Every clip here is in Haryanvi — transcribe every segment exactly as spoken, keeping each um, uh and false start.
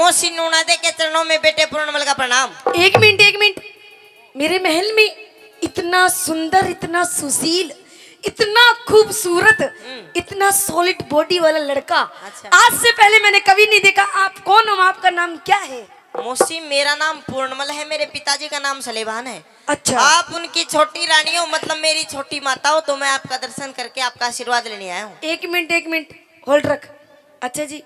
मौसी नूना दे के चरणों में बेटे पूर्णमल का प्रणाम। एक मिनट, एक मिनट। मेरे महल में इतना सुंदर, इतना सुशील, इतना खूबसूरत, हम्म। इतना सॉलिड बॉडी वाला लड़का अच्छा। आज से पहले मैंने कभी नहीं देखा। आप कौन हो? आपका नाम क्या है? मौसी, मेरा नाम पूर्णमल है, मेरे पिताजी का नाम सलेबान है। अच्छा। आप उनकी छोटी रानी हो, मतलब मेरी छोटी माता हो, तो मैं आपका दर्शन करके आपका आशीर्वाद लेने आया हूँ। एक मिनट, एक मिनट, होल्ड रख। अच्छा जी,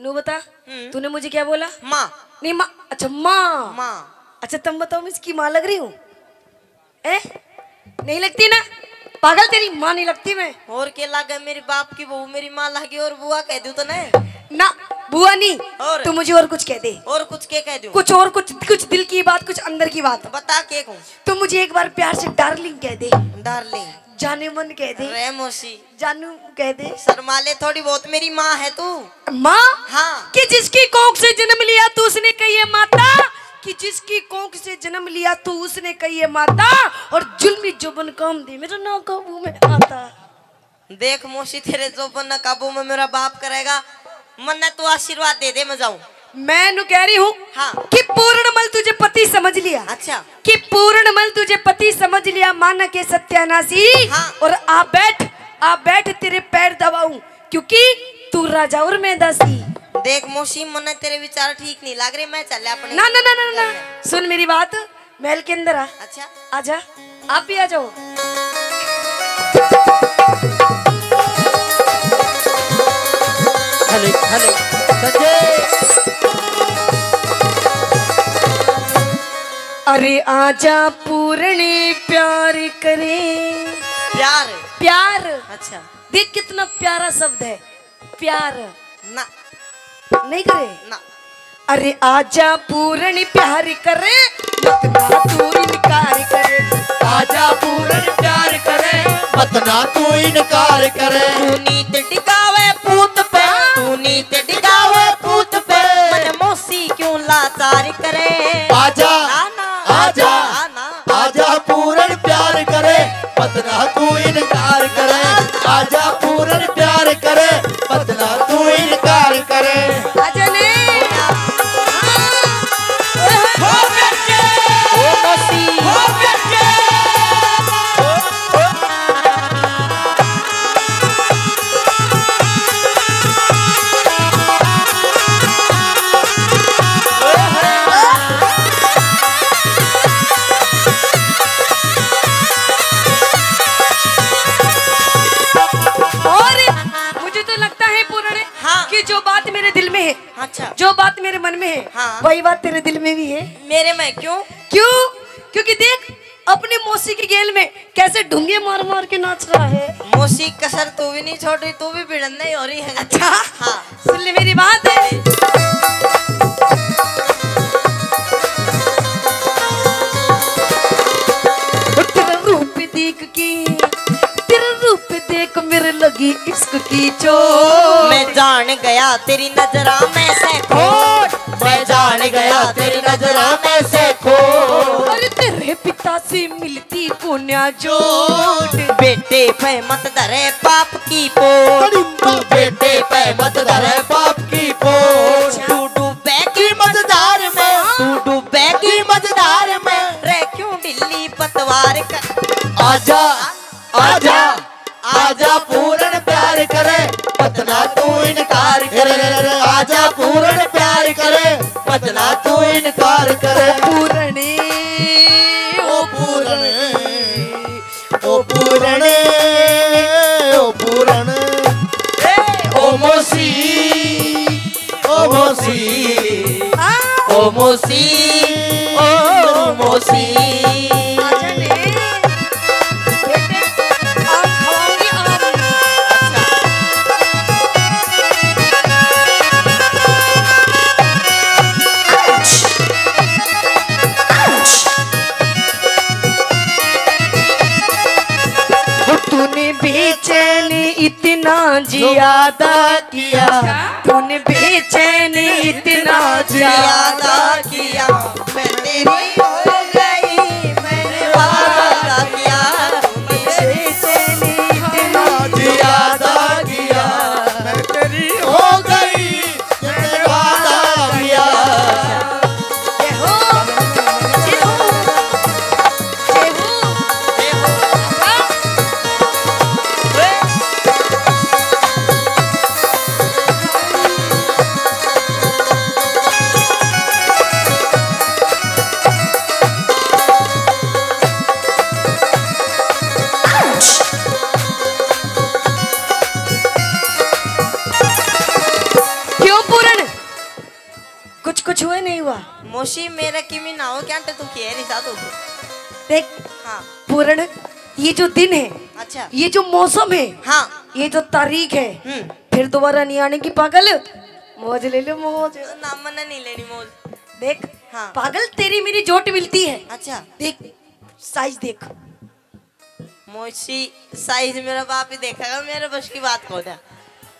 नू बता, हम्म। तूने मुझे क्या बोला? माँ। नहीं, माँ। अच्छा, माँ। माँ। अच्छा, तुम बताओ, मैं इसकी माँ लग रही हूँ? ए? नहीं लगती ना? पागल, तेरी माँ नहीं लगती मैं। और के लागे, मेरी बाप की बहू मेरी माँ लागे और बुआ कह दूँ तो नहीं? ना, बुआ नहीं। और? तू मुझे और कुछ कह दे। और कुछ के कह दूँ? कुछ और, कुछ, कुछ दिल की बात, कुछ अंदर की बात। बता के कहूँ? तू मुझे एक बार प्यार से डार्लिंग कह दे। डार्लिंग। जाने मन कह दे। रे मौसी। जानू कह दे। शर्मा ले थोड़ी बहुत, मेरी माँ है तू। माँ? हाँ। कि जिसकी कोख से जन्म लिया तू, उसने कही है माता, कि जिसकी कोख से जन्म लिया तू, उसने कही है माता, और जुल्मी जुबन काम दे मेरा ना काबू में आता। देख मौसी, तेरे जोबन ना काबू में मेरा बाप करेगा, मन्ने तू आशीर्वाद दे दे, मैं जाऊं। मैं नु कह रही हूँ हाँ। कि पूर्णमल तुझे पति समझ लिया। अच्छा। कि पूर्णमल तुझे पति समझ लिया, मानक के सत्यानाशी। हाँ। और आ बैठ, आ बैठ, तेरे पैर दबाऊं, क्योंकि तू राजा और मैं दासी। देख मौसी, मन्ने तेरे विचार ठीक नहीं लग रहे, मैं चल अपने ना, ना, ना, ना, ना। घर में। सुन मेरी बात, महल के अंदर आ। अच्छा। आजा, आप भी आ जाओ। Hello, hello, Sanjay. अरे आजा पूरणी प्यार करे। प्यार। प्यार। अच्छा। देख कितना प्यारा शब्द है प्यार। ना। नहीं करे ना। अरे आजा पूरण प्यार करे, मत ना तू इनकार करे। आजा पूरण प्यार करे, मत ना तू इनकार करे। तू नीत टिकावे पूत पे, हाँ। तू नीत टिकावे पूत पे। मन मौसी क्यों लाचार करे। आजा, ना, ना, आजा। ना, ना। आजा पूरण प्यार करे, मत ना तू इनकार करे। आजा पूरण प्यार करे, मत ना तू इनकार करे। आजा ने। हो बेटे। ओ मौसी। हो बेटे। और मुझे तो लगता है पूरण, हाँ। कि जो बात मेरे दिल में है, अच्छा। जो बात मेरे मन में है, हाँ। वही बात तेरे दिल में भी है। मेरे में क्यों? क्यों? क्योंकि देख, अपनी मौसी की गेल में कैसे ढूंगे मार मार के नाच रहा है। मौसी, कसर तू भी नहीं छोड़ रही, तू भी भिड़न नहीं हो रही है। अच्छा। हाँ। सुन ले मेरी बात है। तेरा रूप देख के, तेरा रूप देख मेरे लगी इश्क की चोट। मैं जान गया तेरी नजरा में से खोट। मैं जान गया तेरी नजरा में से खोट। अरे तेरे पिता से मिलती कोन्या जोड़। बेटे पे मत धरे पाप की पोट। तू बेटे पे मत धरे पाप की पोट। तू डूबेगी मझधार में, तू डूबेगी मझधार में। रे क्यों ढीली पतवार कर। आजा, आजा, आजा पूरण प्यार करे, मत ना तू इनकार करे। आजा पूरण प्यार करे, मत ना तू इनकार करे। पूरणी, ओ पूरणी, ओ पूरण, ओ पूरण, ओ मौसी, ओ मौसी, हाँ। ओ मौसी, ओ मौसी। आजा ने। बेटे, आम खवाऊंगी, आम। तूने बेचैन इतना ज्यादा किया, तूने बेचैन इतना ज्यादा किया। मैं तेरी हो गई, मैंने वादा किया। तूने बेचैन इतना ज्यादा किया, मैं तेरी हो गई, मैंने वादा किया। कुछ हुआ नहीं हुआ। मौसी, मेरा किमी ना हो, क्या तू कह रही सा तू? देख, हाँ। पूरण, ये जो दिन है, अच्छा। ये जो मौसम है, हाँ। ये जो तारीख है, हम्म। फिर दोबारा नहीं आने की पागल। मौज ले लो, मौज। ना, मन्ने नहीं लेनी मौज। देख, हाँ। पागल, तेरी मेरी जोट मिलती है। अच्छा। देख, साइज देख। मौसी, साइज मेरा बाप ही देखेगा, मेरे बस की बात को ना।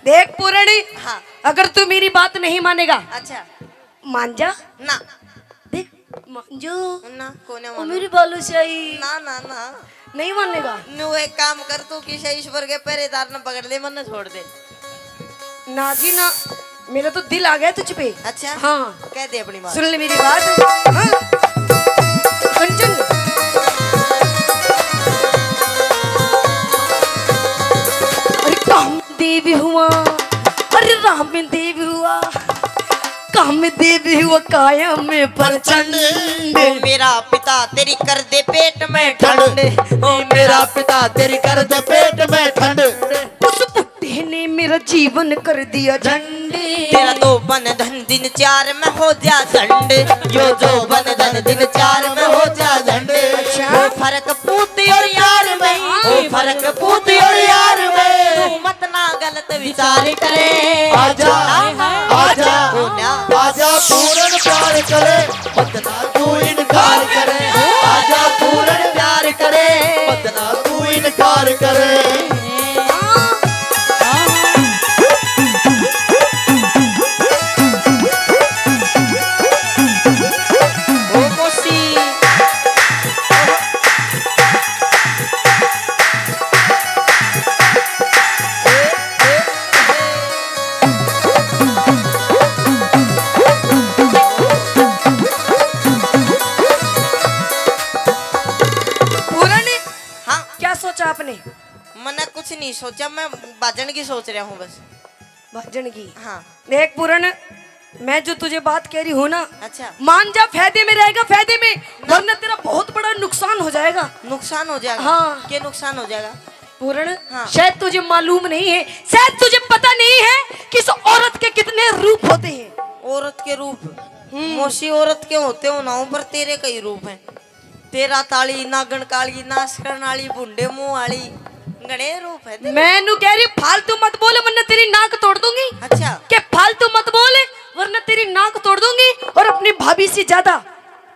देख पूरणी, हाँ। अगर तू मेरी बात नहीं मानेगा, अच्छा। मान जा। ना। देख, मान जा। ना, कोने ओ मानू। मेरी बालूशाही। ना, ना, ना। नहीं मानेगा। नू एक काम कर, तू किसी ईश्वर के पहरेदार ने पकड़ ले, मन्ने छोड़ दे। ना जी ना, मेरा तो दिल आ गया तुझ पे। अच्छा? हाँ। कह दे अपनी बात। सुन ले मेरी बात। हाँ। कंचन। अरे कामदेव हुआ, अरे रामदेव हुआ, कामदेव हुआ काया में प्रचंड। ओ मेरा पिता, तेरी कर दे पेट में ठंड। ओ मेरा पिता, तेरी कर दे पेट में ठंड। उस बुढ़े ने मेरा जीवन कर दिया झंड। तेरा दो बन धन दिन चार में हो जा झंड। यो जो बन धन दिन चार में हो जा झंड। अच्छा। वो फर्क पूत और यार में, वो फर्क पूत और यार में। तू मत ना गलत विचार करे। आजा, हाँ, हाँ। आजा, ओ ना। आजा पूरन प्यार करे, मत ना तू इनकार करे। आजा पूरन प्यार करे, मत ना तू इनकार करे। ओ मौसी। पूरा नहीं? हाँ। क्या सोचा आपने? मैंने कुछ नहीं सोचा, मैं भाजन की सोच रहा हूँ बस। भाजन की? हाँ। देख पूरन, मैं जो तुझे बात कह रही हूँ ना, अच्छा। मान जा, फायदे में रहेगा, फायदे में, ना। वरना तेरा बहुत बड़ा नुकसान हो जाएगा। नुकसान हो जाएगा? हाँ। क्या नुकसान हो जाएगा? पूरन, हाँ। शायद तुझे मालूम नहीं है, शायद तुझे पता नहीं है कि इस औरत के कितने रूप होते हैं। औरत के रूप? हम्म। मौसी, औरत के होते हो ना हो, पर तेरे कई रूप हैं। तेरा ताली, नागण काली, नाश करण वाली, भुंडे मुंह वाली, घणे रूप है तेरे। मैं नू कह रही, फालतू मत बोल, वरना तेरी नाक तोड़ दूंगी। अच्छा। के फालतू मत बोल, वरना तेरी नाक तोड़ दूंगी। और अपनी भाभी से ज्यादा,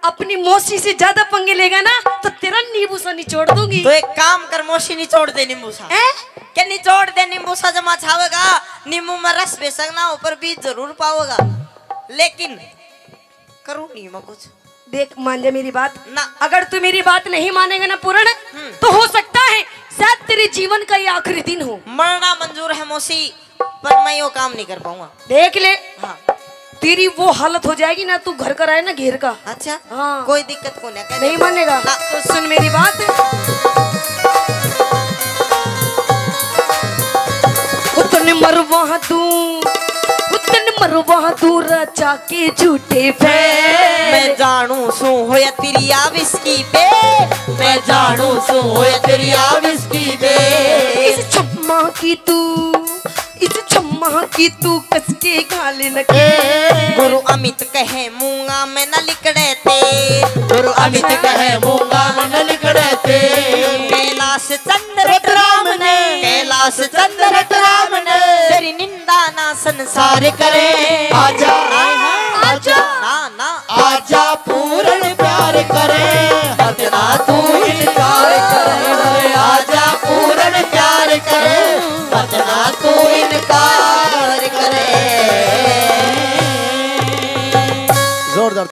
अपनी मौसी से ज्यादा पंगे लेगा ना, तो तेरा नींबू सा निचोड़ दूंगी। तो एक काम कर, मौसी, निचोड़ दे नींबू सा। हैं? के निचोड़ दे नींबू सा, जमा छावेगा, नींबू में रस बेशक ना हो, पर बीज जरूर पावेगा। लेकिन करूँ नहीं मैं कुछ। देख, मान जा मेरी बात। ना। अगर तू मेरी बात नहीं मानेगा ना पूरण, हम्म। तो हो सकता है शायद तेरे जीवन का ये आखिरी दिन हो। मरना मंजूर है मौसी, पर मैं यो काम नहीं कर पाऊंगा। देख ले। हाँ। तेरी वो हालत हो जाएगी ना, तू घर कर आए ना घेर का। अच्छा। हाँ। कोई दिक्कत को नहीं, कह नहीं दे। मानेगा। ना। तो सुन मेरी बात। उतन मरवा तू, उतन मरवा तू रचा के झूठे फैल। मैं जानू सू होया तेरी आविस की बे, मैं जानू सू होया तेरी आविस की बे। इस छम्मा की तू, इस छम्मा की तू कसके गाल न के। गुरु अमित कहे मूंगा में न लिकड़े ते। गुरु अमित कहे मूंगा में न लिकड़े ते। कैलाश चंद्र राम ने, कैलाश चंद्र राम ने। तेरी निंदा ना संसार करे। आजा,